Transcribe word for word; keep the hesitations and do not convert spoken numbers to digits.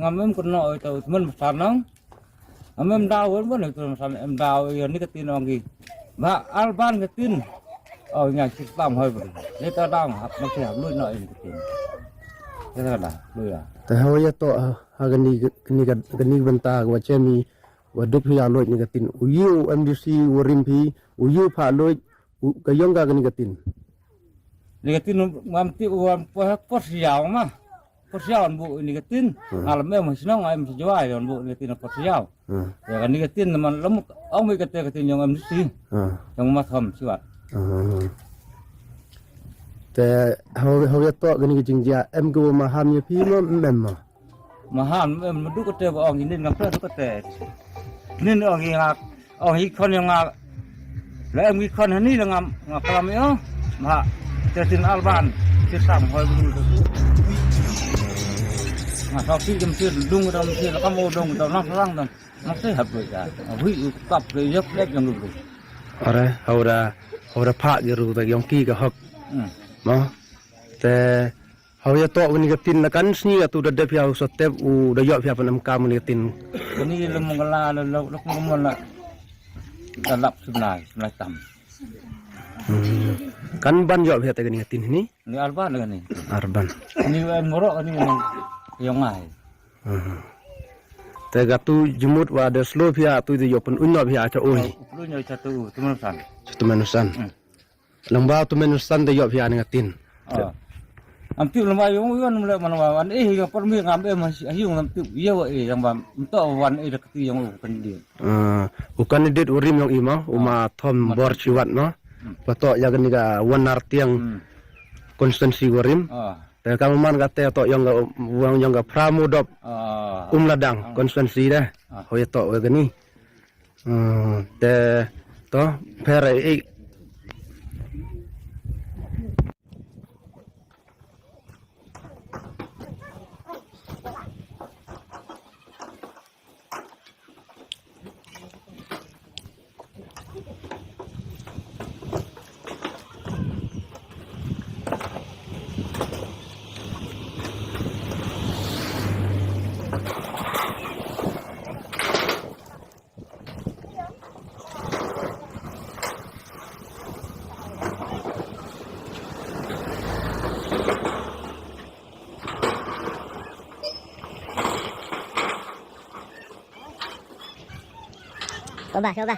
Am em kynnoh ïa uta u tymmen basan nong. Am em daw wen wen uta u tymmen basan em daw ïa kane ka tin ong ki. Ba alban ka tin. Oh, nga sik tam hoi bri. Ïa ta dang hap ma sik hap luid noh ïa ka tin. Ïa ta dang luid ïa. Te hoi ïa to ha kane kane ka kane ka bynta ka wa chem i wa dup ïa luid ïa ka tin. U ïa u M D C u rim phi u ïa u pha luid u ka yong ka kane ka tin. Ni ka tin ngam ti u wan po ha por siaw ma. Por siaw an bu ni ka tin. Hmm. Ngal mem ha shnong ai mem jwai an bu ni ka tin por siaw. Hmm. Ya ka ni ka tin man lam ong mi ka te ka tin yong M D C. Hmm. Yong ma tham siwat. Hmm. Te hau hau ya to ka ni ka jingjia em ka ma ham ya phi ma mem ma. Mahan em madu kate ba ong inin ngam pla kate. Nin ong i ngak ong i khon ïa ngak. La em i khon hani la ngam ngak kalam ïa. Ma te tin alban ti tam hoi bulu. Ma sa pi jam sir dung dam sir kam o dung dam lang lang dam. Ma se hap bulu ja. Hui u tap le yap lep yang bulu. Ore hau da hau da pha ge ru da yong ki ka hok. Hmm. Ma te Hau ya to wani ka tin na kan sni atu da dep ya u sotep u da yok ya pan am kam wani ka tin. Wani le mong la la la la mong la. Da lap sumlai sumlai tam. Hmm. Kan ban yok ya te kani ka tin ni? Ni arban kani. Arban. Ni wan moro kani ni yong ai. Hmm. Te gatu jumut wa da slow ya tu de yok pan unno ya cha oi. Lu nyo cha tu tu man san. Tu man san. Hmm. Lang ba tu men san da yok phi ani ngatin. Ah. Am tip lang ba yong yong le man ba wan eh yong por mi ngam eh mas yong am tip ye wa eh yang ba mto wan eh da kti yong u candidate. Ah, u candidate u rim yong i ma u ma thom bor chiwat ma. Hmm. Ba to ya kani ka wan nar tiang Hmm. constituency u rim. Ah. Te ka man ka te to yong ka wang yong ka pramu dop Ah. um ladang Ah. constituency de. Ah. Ho ya to wa kani. Hmm, te to pher ai. Coba, coba.